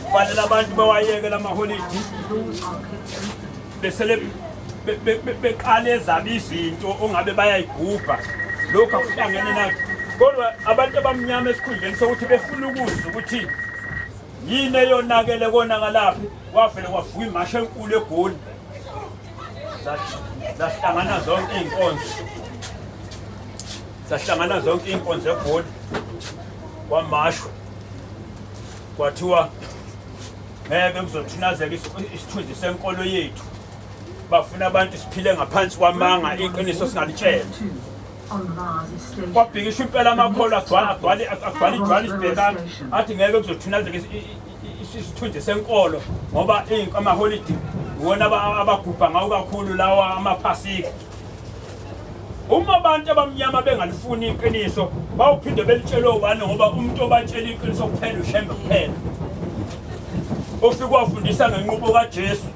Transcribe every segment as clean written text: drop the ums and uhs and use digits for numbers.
Kufanele abantu bawayeke lamaholidi besele beqale ezabo izinto ongabe bayayigubha lokhu akuhlangene nathi kodwa abantu abamnyama esikhundleni sokuthi befuna ukuzwa ukuthi yini eyonakele konakalaphi wavele kwavuka imasha enkulu egoli zahlangana zonke iy'nkonzo zahlangana zonke iy'nkonzo egoli kwamashwa kwathiwa ngeke kuzothunazeka isithunzi senkolo yethu bafuna abantu siphile ngaphansi kwamanga iqiniso singalitshela kwabhikisha impela amakholwa agcwala agcwala ijohannesburg athi ngeke kuzothunazeka isithunzi senkolo ngoba amaholidi iwona abagubha ngawo kakhulu lawa amaphasika uma abantu abamnyama bengalifuni iqiniso bawuphinde belitshelwe ubani ngoba umuntu obatshela iqiniso kuphela ushembe kuphela ofike wafundisa ngenqubo kaJesu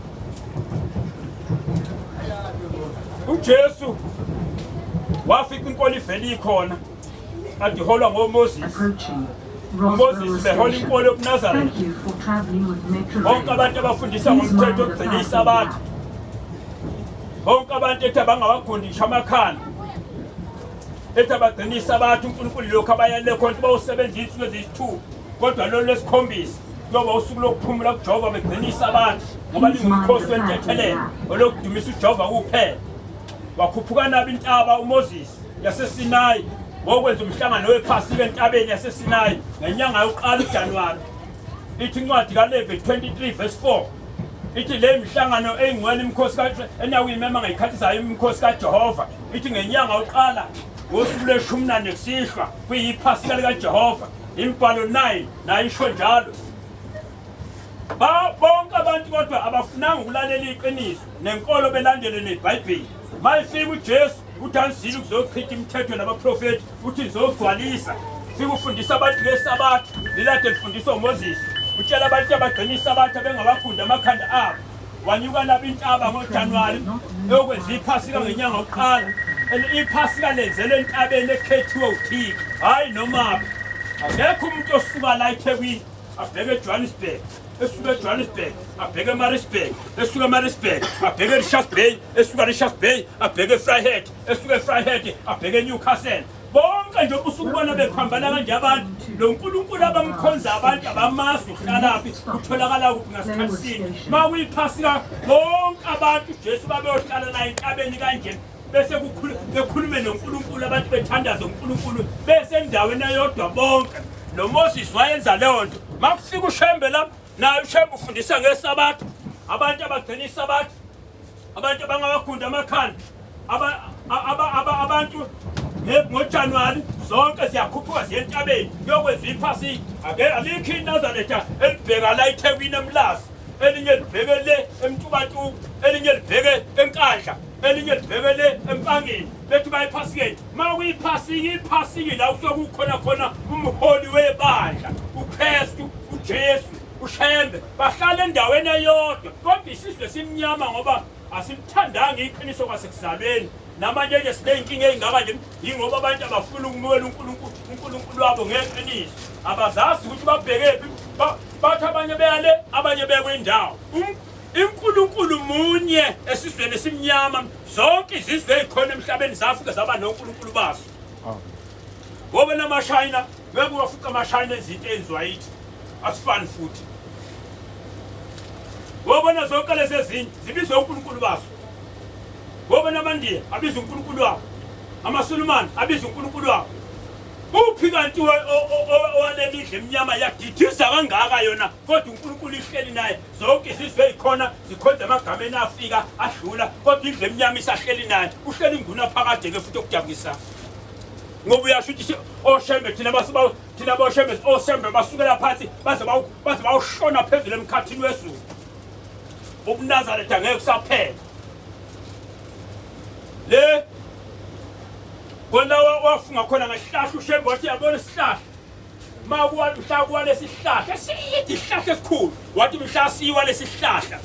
uJesu wafika inkolo ivele ikhona kade iholwa ngoMoses uMoses behola inkolo yobuNazaretha bonke abantu abafundisa ngomthetho okugcina isabatha bonke abantu ethi abangawagundisha amakhanda ethi abagcina isabatha uNkulunkulu lokhu abayale khona ukuthi bawusebenza iy'nsuku eziyisithupha kodwa lolu lwesikhombisa kuyoba usuku lokuphumula kuJehova begcina isabatha ngoba lingumkhosi wentethelelo olokudumisa uJehova kuphela wakhuphuka nabo intaba uMoses yaseSinayi ngokwenza umhlangano wephasika entabeni yaseSinayi ngenyanga yokuqala uJanuwari ithi incwadi kaLevi 23 verse 4 ithi le mihlangano eyingcwele imikhosi enawuyimema ngeyikhathi zayo imikhosi kaJehova ithi ngenyanga yokuqala ngosuku lweshumi nane kusihlwa kuyiphasika likaJehova imibhalo 9 nayo isho njalo bonke abantu kodwa abafunanga ukulalela iqiniso nenkolo belandele neBhayibheli mayifika uJesu uthi anizile ukuzochitha imithetho nabaprofethi uthi nizogcwalisa fika ufundisa abantu ngesabatha lilade lifundiswa uMoses utshela abantu abagcina isabatha bengawagunda amakhanda abo wanyuka nabo intaba ngoJanuwari eyokwenza iphasika ngenyanga yokuqala and iphasika lenzelwe entabeni ekhethiwe uThixo hhayi nomaphi akekho umuntu osuka la eThekwini abheke eJohannesburg esuka eJohannesburg abheke eMaritzburg esuka eMaritzburg abheke eRichards Bay esuka eRichards Bay abheke eVryheid esuka eVryheid abheke eNewcastle bonke nje usukubona bephambana kanje abantu lo nkulunkulu abamkhonza abantu abamazi uhlalaphi utholakala kuphi ngasikhathi sini uma kuyiphasika bonke abantu ujesu babeyohlala naye entabeni kanje bese bekhulume noNkulunkulu abantu bethandaza uNkulunkulu besendaweni eyodwa bonke noMoses wayenza leyo nto makufika uShembe la naye uShembe ufundisa ngesabatha abantu abagcina isabatha abantu abangawagunda amakhanda abantu ngoJanuwari zonke ziyakhuphuka ziye entabeni kuyokwenza iphasika ake alikho iNazaretha elibheka la eThekwini eMlazi elinye libheke le eMtubatuba elinye libheke eNkandla elinye libheke le eMpangeni bethi bayiphasikeni uma kuyiphasiki iphasiki la kusuke kukhona khona umholi webandla uKristu uJesu uShembe bahlala endaweni eyodwa kodwa isizwe simnyama ngoba asilithandanga iqiniso kwasekuzalweni namanje nje siney'nkinga ey'ngaka nje yingoba abantu abafuni ukumukela uNkulunkulu uNkulunkulu wabo ngeqiniso abazazi ukuthi babhekephi bathi abanye beyale abanye bekwindawo um, inkulunkulu munye esizweni esimnyama zonke izizwe ezikhona emhlabeni zafika zaba nonkulunkulu bazo ngoba namashayina ngeke uwafuca amashayina ezinto eyenziwa yithi asifani futhi ngobona zonke lezi ezinye zibizwa unkulunkulu bazo ngobona amandiya abiza unkulunkulu wabo amasulumane abiza unkulunkulu wabo uphi kanti owalemidla emnyama yadidiza kangaka yona kodwa unkulunkulu ihleli naye zonke izizwe ezikhona zikhonza emagameni afika adlula kodwa indlu emnyama isahleli naye uhleli inguna phakade-ke futhi okudabukisa ngoba uyasho ukuthi oshembe thina thina boshembe oshembe basukela phansi baze baze bawushona phezulu emkhathini wezulu ubunazaretha ngeke kusaphela le kona wafunga khona ngesihlahla ushembe wathi yabona isihlahla makuwa mhla kuwa lesihlahla eside isihlahla esikhulu wathi mhla siwa lesihlahla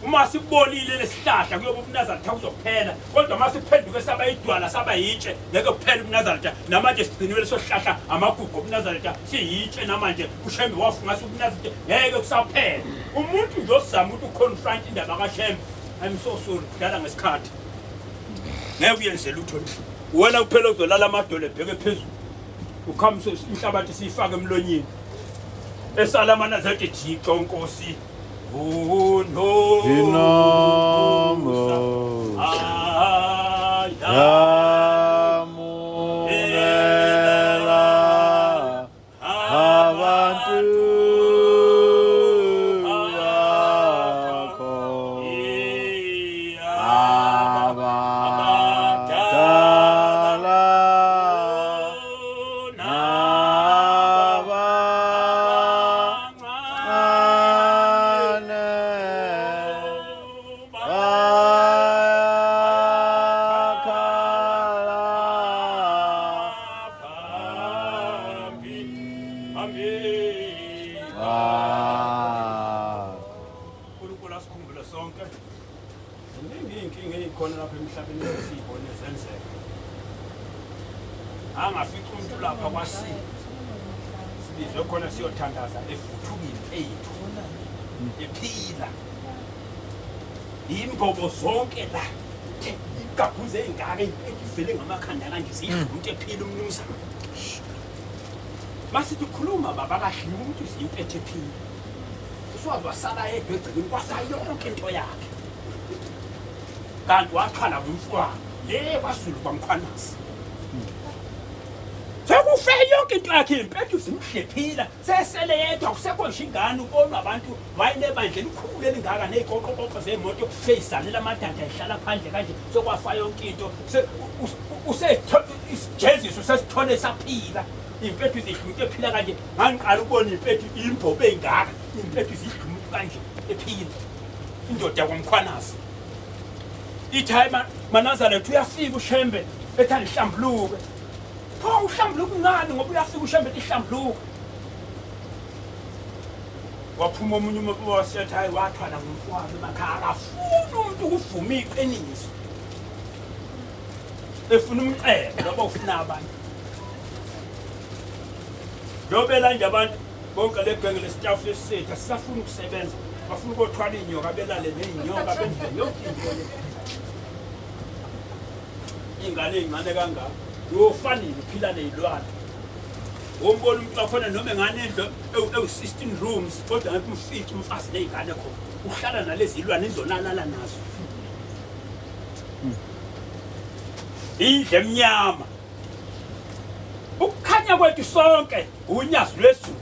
Uma sibolile lesihlahla kuyoba ubuNazaretha kuzophela, kodwa uma siphenduke saba idwala saba yitshe ngeke kuphele ubuNazaretha. Namanje sigciniwe leso sihlahla amagugu obuNazaretha siyitshe namanje. UShembe wafunga ubuNazaretha ngeke kusaphela. Umuntu nje osizama ukuthi uconfront indaba kaShembe, I'm so sorry, kudala ngesikhathi. Ngeke uyenze lutho nje. Wena kuphela uzolala amadolo ebheke phezulu. Ukhamise inhlabathi siyifake emlonyeni. Esala amanazaretha ejixo Nkosi. Yamukela abantu bakho abadala uNkulunkulu asikhumbule sonke. Ziningi iy'nkinga ey'khona lapha emhlabeni esesiyibone zenzeka. Angafica umuntu lapha kwasini sibizwe khona siyothandaza efuthukile eyethu ephila imbobo zonke la igabhuze ey'ngaka ey'mpethu ivele ngamakhanda kanje zidla umuntu ephila umnumzane. Masithi ukhuluma baba kahle umuntu uzimpethe ephila uswazi wasala yedwa egcekeni kwafa yonke into yakhe kanti wathwala ngumfwana le kwaZulu kwaMkhwanazi. Sekufe yonke into yakhe impethu zimhlephila sesele yedwa kusekho nje ingane ubonwa abantu wayelebandla elikhulu elingaka ney'koqokoqo zey'moto seyizalela amadada ihlala phandle kanje sokwafa yonke into isijeziso sesithole saphila iy'mpethu zidla umuntu ephila kanje. Ngangiqala ukubona iy'mpethu imbobo ey'ngaka iy'mpethu zidla umuntu kanje ephila indoda yakwaMkhwanazi. Ithi hayi maNazaretha uyafika uShembe ethi angihlambuluke. Pho uhlambuluka ngani ngoba uyafika uShembe ethi hlambuluka. Waphuma omunye umuntu wasethi hayi wathwala ngumfowabo emakhaya akafuni umuntu ukuvuma iqiniso. Efuna umcebo loba ufuna abantu. Lobela nje abantu bonke le genge lestaff lesethu asisafuni ukusebenza bafuna ukothwala iy'nyoka belale ney'nyoka benze yonke into le. Iy'ngane ey'ncane kangaka uyofanile uphila ney'lwane. Wombona umuntu wakhona noma enganendlu ewu-16 rooms kodwa ngeke umfice umfazi ney'ngane khona uhlala nalezi lwane izonalala nazo. Indlu emnyama ukukhanya kwethu sonke unyazi lwezulu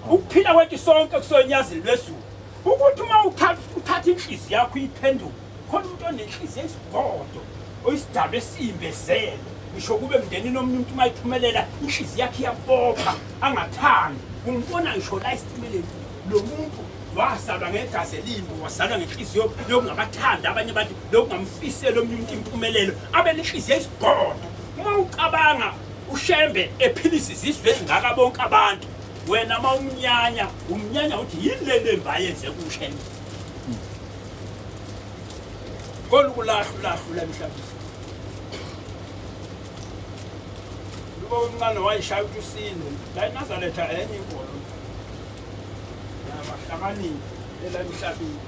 ukuphila kwethu sonke kusonyazini lwezulu ukuthi uma uthatha inhliziyo yakho uyiphendule khona umuntu onenhliziyo esigodo oyisidalwa esimbezele ngisho kube emndenini omunye umuntu uma iphumelela inhliziyo yakhe iyabopha angathandi umbona ngisho la esitimeleni lo muntu wazalwa ngegazi elimbi wazalwa ngenhliziyo yokungabathandi abanye abantu yokungamfiseli omunye umuntu impumelelo abe nenhliziyo esigodo. Uma ucabanga uShembe ephilisa izizwe ezingaka bonke abantu wena uma umnyanya umnyanya uthi yini le lemba ayenze kuShembe kolukulahlwa ulahlula emhlabeni. Luba omncane wayishaya ukuthi usinde la eNazaretha enye inkolo yabahlakaniphi ela emhlabeni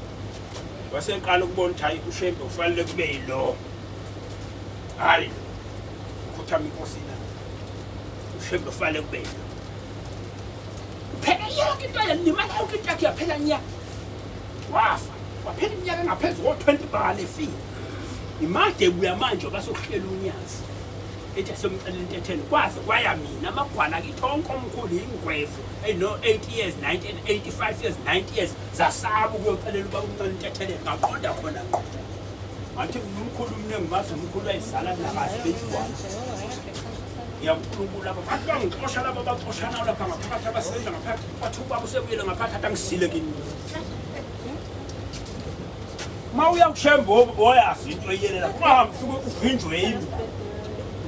waseqala ukubona ukuthi hayi uShembe ufanele kube yilo hayi ukhothama inkosi la uShembe ufanele kube yilo phela yonke into yalimala yonke into yakhe yaphela nya wafa waphela iminyaka engaphezu ko-20 bhakane efile imade buya manje basokuhlela unyazi ethi asiyomcelela intethelo kwaze kwaya mina amagwala akithi onke omkhulu yingwevu eno-80 years 90 85 years 90 years zasaba ukuyocelela ubaba umncane intethelelo ngaqonda khona ngqo ngathi umkhulu umningi mazi umkhulu ayizala nakahle beyigwala ngiyakunkulunkulu lapha bathi bangixosha laba baxoshanayo lapha ngaphakathi abasebenza ngaphakathi bathi ubaba usebuyele ngaphakathi athi angisile kini uma uya kushembe oyazi into eyelela ungahambi ufike uvinjwe yimi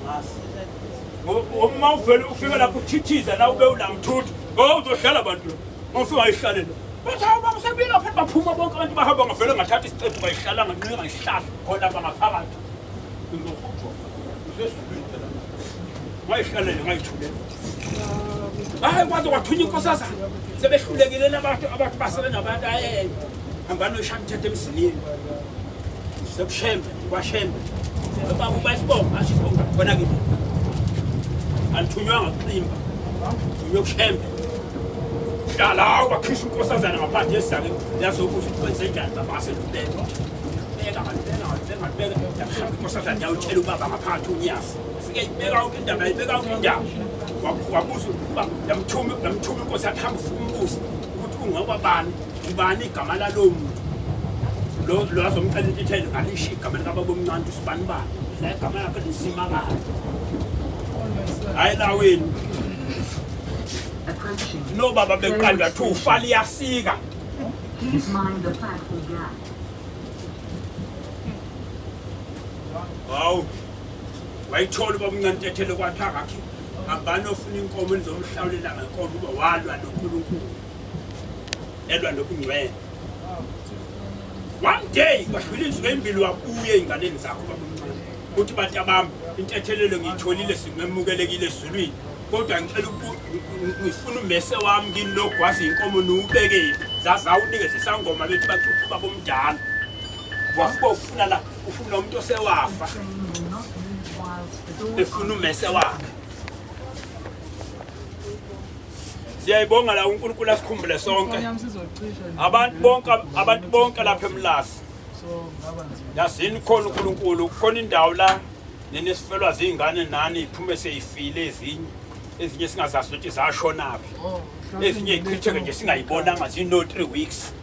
ngazi uma uvele ufike lapho uthithiza la ube ulamthuthu ngoba uzohlala abantu lo uma ufike wayihlalela. Bathi hawu baba sebuyela phela baphuma bonke abantu bahamba ngavele ngathatha isicephu ngayihlala nganqika ngayihlala khona lapha ngaphakathi. Ngizohujwa. Ngisesizulwini phela. Ngayihlalele ngayithulela. Hayi kwaze kwathunya inkosazana. Sebehlulekile labantu abantu basele nabantu aye. Hambani noyishaya umthetho emzini. Sekushembe kwashembe. Baba uba isibongo asho isibongo khona kimi. Anithunywanga kuximba. Thunywe kushembe. Hlala bakhishwa inkosazana ngaphandle esizake yazobuza ukuthi kwenze njani baba aselubeka. Beka ngalibeka ngalibeka ngalibeka. Yahamba inkosazana yawutshela ubaba ngaphandle unyazi. Ifike ibeka yonke indaba ibeka yonke indaba. Wabuza ubaba yamthuma yamthuma inkosi yathi hamba ufuna umbuzo ukuthi ungowabani ubani igama lalowo muntu. Lo lo azomcela intithelo ngalisho igama likababa omncane usibani bani. La igama lakhe lisimakayo. Hayi la wenu. Approaching. No baba beqandwa thu ufa liyasika. Please mind the platform gap. Hawu. Wayithola ubaba umncane intethelo kwathi akakhi. Hambani ofuna inkomo nizomhlawulela ngenkomo uba walwa noNkulunkulu. Elwa nobungcwele. One day kwadlula insuku ezimbili wabuya ey'nganeni zakho baba omncane. Uthi bantu abami intethelelo ngiyitholile singemukelekile ezulwini. Kodwa ngicela ngifuna umese wami kini logwaza inkomo niwubekephi. Zazawunikeze isangoma bethi bacuphe ubaba omdala. Wafika ufuna la ufuna umuntu osewafa The train will not move whilst the doors efuna umese wakhe. Siyayibonga la uNkulunkulu asikhumbule sonke. Abantu bonke lapha eMlazi. Yazini khona uNkulunkulu khona indawo la nenesifelwa zingane nani iphume seyifile ezinye ezinye singazazi ukuthi zashonaphi. Ezinye ichitheke nje singayibonanga zino 3 weeks.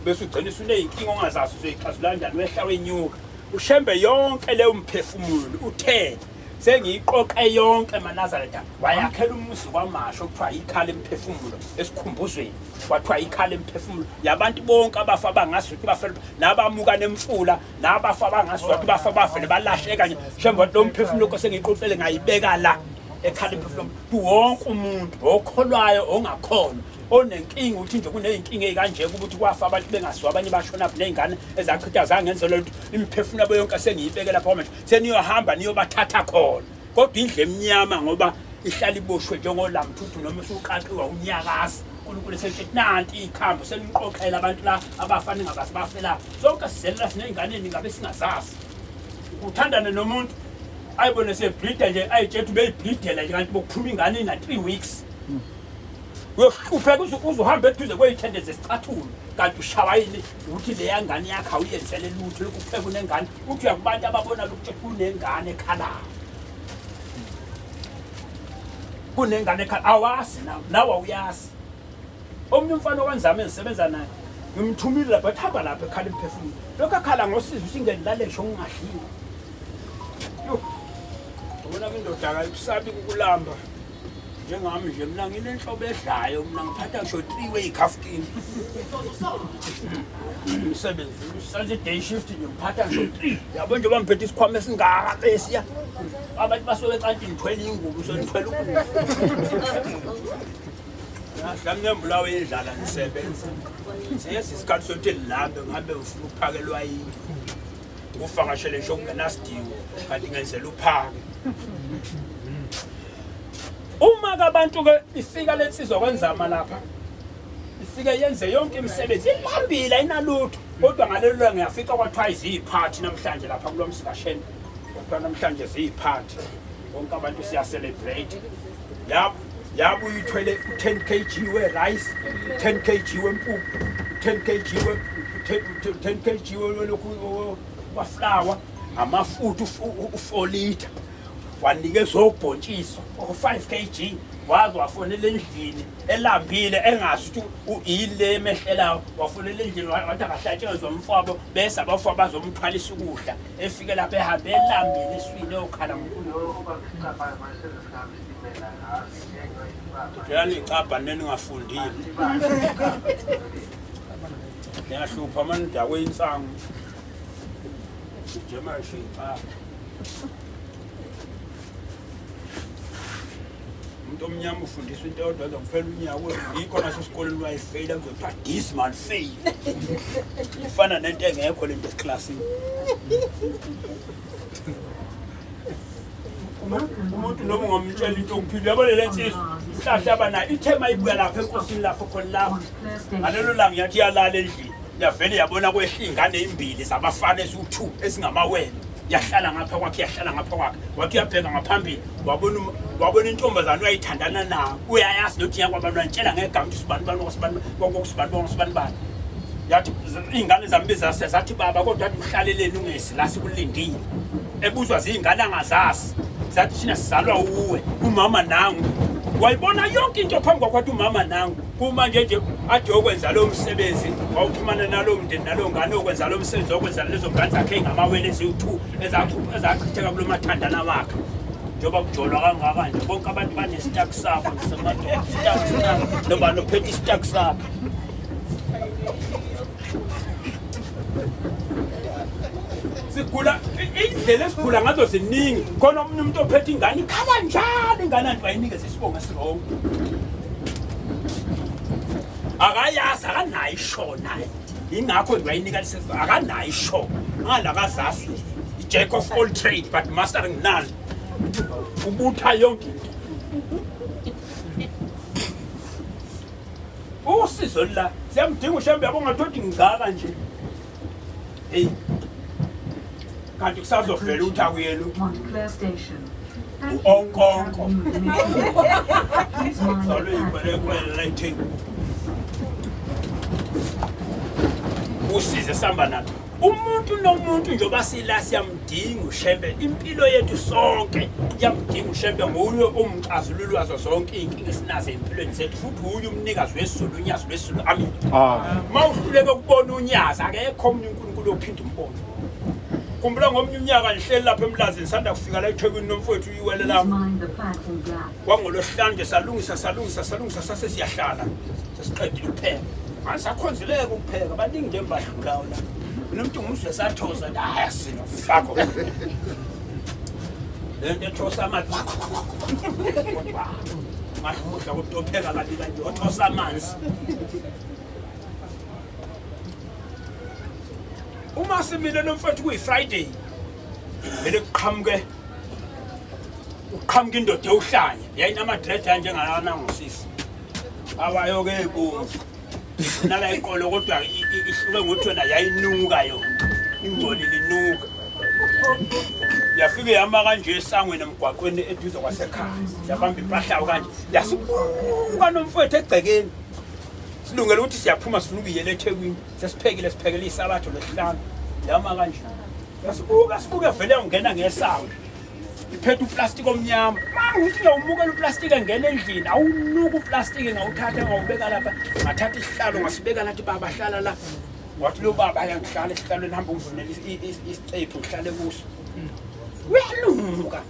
Bese ugcina usuneyinkinga ongazazi uzoyixazulula kanjani wehla wenyuka. Ushembe yonke leyo mphefumulo uthe sengiyiqoqe yonke maNazaretha wayakhela umuzi kwaMasho kuthiwa ikhala emphefumulo esikhumbuzweni kwathiwa ikhala emphefumulo yabantu bonke abafa bangazi ukuthi bafele nabamuka nemfula nabafa bangazi ukuthi bafa bafele balahleka nje shembe wathi lo mphefumulo ko sengiyiqoqele ngayibeka la ekhala emphefumulo wonke umuntu okholwayo ongakholwa onenkinga ukuthi nje kuney'nkinga ey'kanje ukuthi kwafa abantu bengaziwa abanye bashona ney'ngane ezachitha zangenzelwa lutho imiphefumulo yabo yonke sengiyibeke lapha manje seniyohamba niyobathatha khona kodwa indlu emnyama ngoba ihlala iboshwe njengolamthuthu noma usuqaqiwa unyakazi uNkulunkulu esetshe nanti ikhambi seniqoqela abantu la abafana ngabasi bafela sonke sizelela siney'ngane ngabe singazazi uthandane nomuntu ayibone sebhlida nje ayitshethu beyibhlidela nje kanti bokuphuma ingane ina 3 weeks uyohlupheka uzuhamba eduze kwey'thende zesicathulo kanti ushawa yini ukuthi leya ngane yakho awuyenzele lutho lokhu kupheka unengane uthi uyakubantu ababona ukuthi kunengane ekhalayo kunengane ekhala awazi nawe awuyazi omunye umfana okanzama engisebenza naye ngimthumile lapha athi hamba lapha ekhala imphefumulo lokhu akhala ngosizo ukuthi ngendilale ngisho ngingadliwa yo ubona ke indoda akayibusabi ukulamba njengami nje mina nginenhlobo edlayo mina ngiphatha ngisho 3 way khafutini umsebenzi usenze day shift nje ngiphatha ngisho 3 yabo nje bangiphethe isikhwama esingaka lesiya abantu basuke becanti ngithwele ingubo usonithwele ukudla Dlamnembulawo yendlala nisebenza siyesi isikhathi sokuthi lilambe ngihambe ngifuna ukuphakelwa yini ngufakashele ngisho kungenasidingo kanti ngenzela uphake uma kabantu ke ifika lensizwa kwenzama lapha ifike yenze yonke imisebenzi ilambile ayinalutho kodwa ngalelo langa ngiyafica kwathiwa iziyiphathi namhlanje lapha kulo msikasheni kwathiwa namhlanje ziyiphathi bonke abantu siya celebrate yabo uyithwele u-10 kg we-rice 10 kg wempuphu 10 kg we 10 kg welokhu waflawa amafutha u-4 liter wanikezwa ubhontshisi o-5 kg waze wafonela endlini elambile engazi ukuthi yini le emehlelayo wafonela endlini wathi akahlatshelwe umfowabo bese abafowabo bazomthwalisa ukudla efike lapha ehambe elambile eswini eyokhala ngoNkulunkulu. Dodela icabha neningafundile. Niyahlupha manje udakwe insangu. Nje manje icabha. Umuntu omnyama ufundiswa into eyodwa aze kuphela unyaka, yikho nasesikoleni wayefeyila, kuzothiwa this man fail. Ifana nento engekho lento esiklasini. Umuntu noma ungamtshela into okuphila, yabona le nsizwa inhlahla abanayo ithe mayibuya lapha enkosini lapho khona lapho ngalelo langa yathi iyalala endlini, yavele yabona kwehla iy'ngane ey'mbili zabafana eziwu-2 ezingamawele, yahlala ngapha kwakhe, yahlala ngapha kwakhe, wathi uyabheka ngaphambili wabona wabona intombazane uyayithandana nayo, uyayazi nokuthi yakwabantu wantshela ngegama ukuthi sibani bani wakwasibani wakwasibani wakwasibani bani. Yathi iy'ngane zambiza zathi baba, kodwa athi uhlaleleni ungezi la sikulindile. Ebuzwa ziy'ngane angazazi, zathi thina sizalwa uwe umama nangu. Wayibona yonke into phambi kwakho, wathi umama nangu. Kumanje nje ade yokwenza lowo msebenzi, wawuxhumana nalowo mndeni nalowo ngane yokwenza lowo msebenzi, wokwenza lezo ngane zakhe ey'ngamawele eziwu-2 ezachitheka kulo mathandana wakhe. Njengoba kujolwa kangaka nje, bonke abantu banesitaku sabo, samadoda, isitaku, isitaku, nobani ophethe isitaku sakhe. Sigula indlela esigula ngazo ziningi. Khona omunye umuntu ophethe ingane ikhala njalo, ingane anti bayinikeze isibongo esirong, akayazi, akanayo isho naye, ingakho nje bayinika lesi, akanayo isho ngala, akazazi, jack of all trade but mastering none, ubutha yonke into. Usizo la siyamdinga uShembe, yabo, ngathothi ngingaka nje, hey, kanti kusazovela ukuthi akuyena Montclair Station. Thank you for u-onkonko. traveling with the Metro. Please mind the Zalwe platform ikwelekwele la eThekwini. Usize sihamba nalo umuntu nomuntu, njengoba sila siyamdinga uShembe, impilo yethu sonke iyamdinga uShembe. Nguye umxazululi wazo zonke iy'nkinga esinazo ey'mpilweni zethu, futhi uye umnikazi wesizulu, unyazi lwesizulu. Amen. Uma uhluleke ukubona unyazi, akekho omnye uNkulunkulu ophinda umbone. Khumbula ngomnye unyaka ngihleli lapha eMlazini, sanda kufika la eThekwini nomfowethu uyiwele Please lami. mind the platform gap. Kwangolwesihlanu nje salungisa, salungisa, salungisa, sase siyahlala, sesiqedile ukupheka. Manje sakhonzileke ukupheka, baningi nje embadlulayo la. Mina umuntu ngumzwe sathoza, hayi, asina fakho le nto ethosa amanzi, ngadla kodwa opheka kabi kanje othosa amanzi. Uma simile nomfowethu kuyi-Friday, vele kuqhamuke, uqhamuka indoda ewuhlanya, yayinamadreda anjengalana ngosisi awayo-ke ebomvu nala iqolo, kodwa ihluke ngokuthi yona yayinuka, yona ingcolile, inuka. Yafike yama kanje esangweni emgwaqweni eduze kwasekhaya, yabamba impahlawo kanje, yasibuka nomfowethu egcekeni. Silungele ukuthi siyaphuma, sifuna ukuyela eThekwini, sesiphekile, siphekele isabatho lesihlanu. Yama kanje yasibuka, sibuke, vele yawungena ngesango iphethe uplastiki omnyama. Mangithi ngiyawumukela uplastiki, engena endlini, awunuka uplastiki. Ngawuthatha ngawubeka lapha, ngathatha isihlalo ngasibeka lathi, baba hlala la. Wathi lo baba, ayangihlala esihlalweni, hamba ungivunele isicephu ngihlale kuso, uyanuka.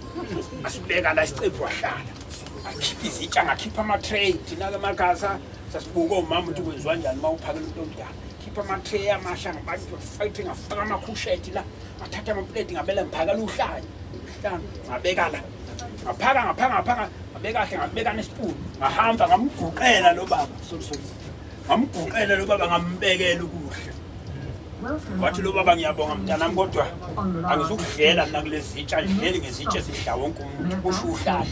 Asibeka la isicephu, wahlala, akhipha izitsha, ngakhipha ama-tray. Thina-ke emakhaya sasibuka omama ukuthi kwenziwa njani uma uphakela umuntu omdala. Khipha ama-tray amasha, ngabantu ngafaka amakhushethi la, ngathatha amapleti, ngabela, ngiphakela uhlanya uhlanu, ngabeka la, ngaphaka, ngaphaka, ngaphaka, ngabeka kahle, ngabeka nesipuni, ngahamba ngamguqela lo baba, sorry, sorry, ngamguqela lo baba, ngambekela ukudla. Welcome Wathi lo on baba, ngiyabonga mntanami, kodwa on angizukudlela mina kulezi zitsha, ngidleli ngezitsha ezidla wonke umuntu, kusho uhlala.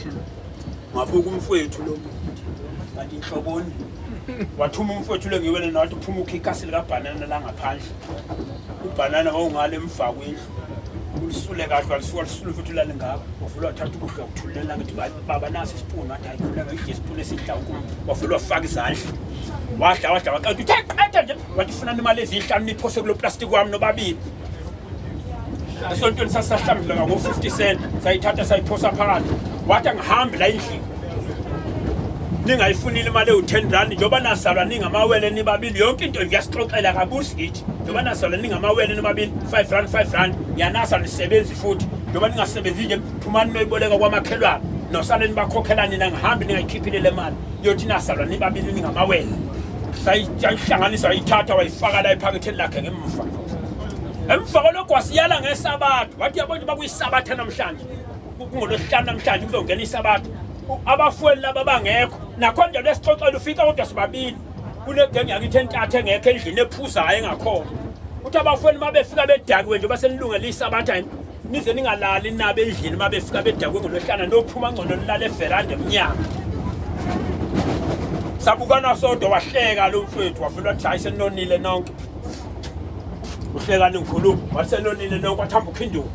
Ngabuka umfowethu lo muntu, kanti inhloboni. Wathuma umfowethu lo ngiwele nawathi uphuma ukhe ikasi likabhanana la ngaphandle, ubhanana wawungale emva kwendlu, ulisule kahle, walisuka, lisule futhi lalingaka. Wavele wathatha ukudla wakuthulela ngithi, baba, nasi isipuni. Wathi, hayi, khuleka, idle isipuni esidla wonke umuntu. Wavele wafaka izandla, wadla, wadla, waqeda. Uthe qeda nje wathi, funani imali eziyihlanu niphose kulo plastic wami nobabili. Esontweni sasisahlambuluka ngo-50 cent, sayithatha sayiphosa phakathi. Wathi, angihambi la endlini ningayifunile imali ewu-10 rand, njengoba nazalwa ningamawele nibabili. Yonke into nje yasixoxela kabusi ngithi, njengoba nazalwa ningamawele nibabili, 5 rand, 5 rand, ngiyanasa nisebenzi futhi, njengoba ningasebenzi nje, phumani noyiboleka kwamakhelwane, nosale nibakhokhela nina. Ngihambi ningayikhiphile le mali yothi nazalwa nibabili ningamawele. Sayihlanganisa, wayithatha, wayifaka la ephaketheni lakhe ngemva. Emva kwalokho wasiyala ngesabatha, wathi, yabo nje bakuyisabatha namhlanje, kungolwesihlanu namhlanje, kuzongena isabatha. Abafowenu laba bangekho nakhona nje lesixoxela ufika kodwa sibabili kunegenge yakithi entathu engekho endlini ephuzayo engakhona. Uthi abafowenu uma befika bedakiwe nje basenilungele isabatha nize ningalali nabo endlini uma befika bedakwe ngolwehlana nophuma ngcono nilale everanda emnyango. Sabukana sodwa wahleka lo mfowethu wavela wathi hayi senonile nonke. Uhlekani ngikhuluma wathi senonile nonke wathamba ukhinduka.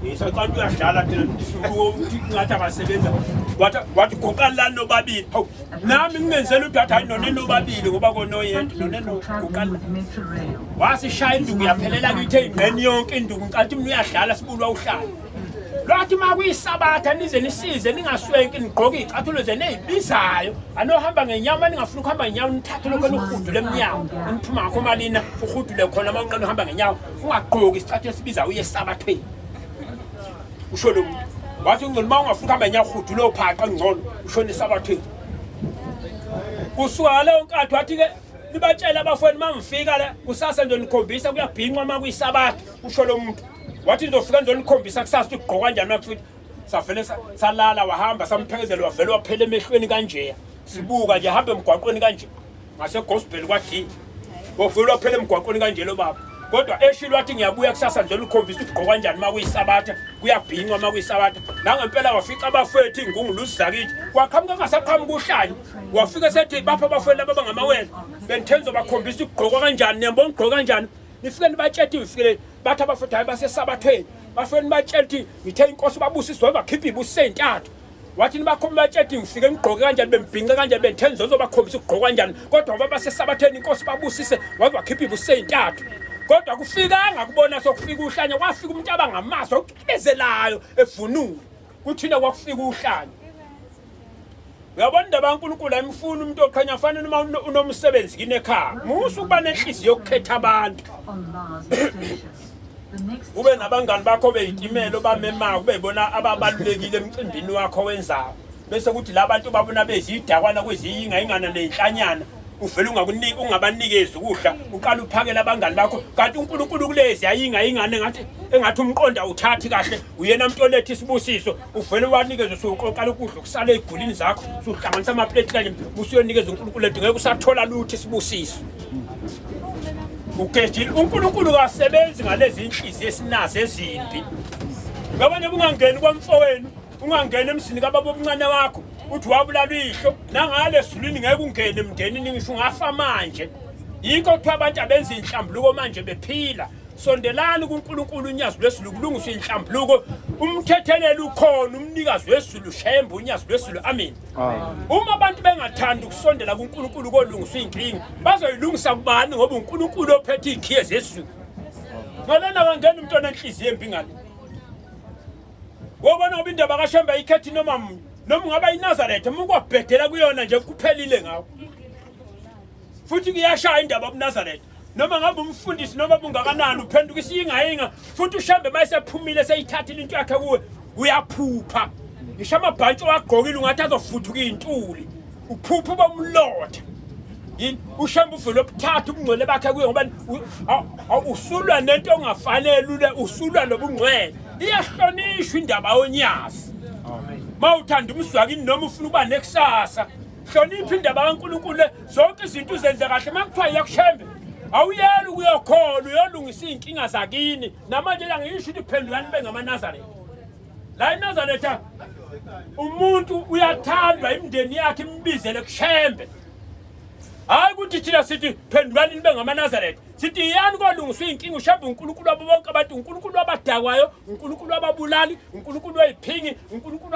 Ngisaqala uyadlala thina ukuthi ngathi akasebenza. Wathi wathi guqani lani nobabili. Hawu nami ngingenzela ukuthi wathi hayi noneni nobabili ngoba konoyedwa noneni guqani. Wasishaya induku yaphelela kithi eyingqeni yonke induku ngicathi mina uyadlala sibulwa uhlala. Lwathi uma kuyisabatha nize nisize ningaswenki nigqoke iy'cathulo zenu ey'bizayo anohamba ngenyama ningafuni ukuhamba ngenyawo nithathe lokho enihudule emnyango niphuma ngakho malina uhudule khona uma unqena uhamba ngenyawo ungagqoki isicathulo esibizayo uye esabathweni usho lo muntu wathi ngcono uma ungafuni ukuhamba ngenyawo uhudule ophaqa ngcono ushone esabathweni kusuka ngaleyo nkathi wathi-ke nibatshele abafowenu uma ngifika la kusasa ngizonikhombisa kuyabhinqwa uma kuyisabatha usho lo muntu wathi ngizofika ngizonikhombisa kusasa ukuthi kugqokwa kanjani uma futhi savele salala wahamba samphekezela wavele waphela emehlweni kanjeya sibuka nje hamba emgwaqweni kanje ngasegospel kwa-D wavele waphela emgwaqweni kanje lo baba kodwa eshilo wathi ngiyabuya kusasa nje lukhombisa ukuthi kugqokwa kanjani uma kuyisabatha kuyabhinqwa uma kuyisabatha nangempela wafica abafowethu iy'ngunguluzi zakithi kwaqhamuka kungasaqhamuka uhlanya wafika sethi bapha abafowethu laba bangamawele bengithe ngizobakhombisa ukugqokwa kanjani niyambona ukugqoka kanjani nifike nibatshele ngifikele bathi abafowethu hayi basesabathweni bafike nibatshele ukuthi ngithe inkosi babusiswe bakhipha ibusiso ey'ntathu wathi nibakhomba batshele ngifike ngigqoke kanjani bembhince kanjani bengithe ngizozobakhombisa ukugqoka kanjani kodwa ngoba basesabatheni inkosi babusise waze wakhipha ibusiso ey'ntathu kodwa kufikanga kubona sokufika uhlanya kwafika umuntu abangamazi ocwebezelayo evunule kuthina kwakufika uhlanya Uyabona indaba kaNkulunkulu ayimfuni umuntu oqhenya fanele uma unomsebenzi kini ekhaya. Musa ukuba nenhliziyo yokukhetha abantu. Ube nabangani bakho beyitimela obamemayo kube yibona ababalulekile emcimbini wakho wenzayo. Bese kuthi labantu babona bezidakwana kweziyinga ingana nezinhlanyana uvele ungakuniki ungabanikezi ukudla uqala uphakele abangani bakho kanti uNkulunkulu kulezi ayinga ingane ngathi engathi umqondo awuthathi kahle uyena muntu oletha isibusiso uvele wanikeze usuqoqala ukudla okusala ey'gulini zakho usuhlanganisa amapleti kanye usuyonikeza uNkulunkulu lento ngeke usathola lutho isibusiso ugejile uNkulunkulu kasebenzi ngalezi inhliziyo esinazo ezimbi ngabanye bungangeni kwamfowenu ungangeni emzini kababa omncane wakho uthi wabulala uyihlo nangale ezulwini ngeke ungene emndenini ngisho ungafa manje yikho kuthiwa abantu abenza inhlambuluko manje bephila Sondelani kuNkulunkulu unyazi lwezulu kulungiswe inhlambuluko umthetheleli ukhona umnikazi wezulu shembe unyazi lwezulu amen uma abantu bengathandi ukusondela kuNkulunkulu kolungiswa inkinga bazoyilungisa kubani ngoba uNkulunkulu ophethe izikhiye zezulu ngalena kangena umuntu onenhliziyo embi ngale wobona ngoba indaba kaShembe ayikhethi noma munye noma ungaba iNazaretha uma ukwabhedela kuyona nje kuphelile ngawo futhi kuyashaya indaba yobuNazaretha noma ngabe umfundisi noma bungakanani uphenduka isiyingayinga futhi uShembe uma esephumile seyithathile into yakhe kuwe uyaphupha ngisho amabhantshi owagqokile ungathi azofuthuka iy'ntuli uphupha uba umlotha yini uShembe uvele obuthatha ubungcwele bakhe kuye ngoba usulwa nento ongafanele ule usulwa nobungcwele iyahlonishwa indaba yonyazi uma uthanda umzwakini noma ufuna ukuba nekusasa hlonipha indaba kaNkulunkulu le zonke izinto uzenze kahle uma kuthiwa iyakushembe awuyeli ukuyokholwa uyolungisa iy'nkinga zakini namanje la ngisho ukuthi phendulani nibe ngamaNazaretha la eNazaretha umuntu uyathandwa imindeni yakhe imbizele kushembe hhayi ukuthi thina sithi phendulani nibe ngamaNazaretha sithi yiyani kolungiswa iy'nkinga ushembe uNkulunkulu wabo bonke abantu uNkulunkulu wabadakwayo uNkulunkulu wababulali uNkulunkulu wey'phingi uNkulunkulu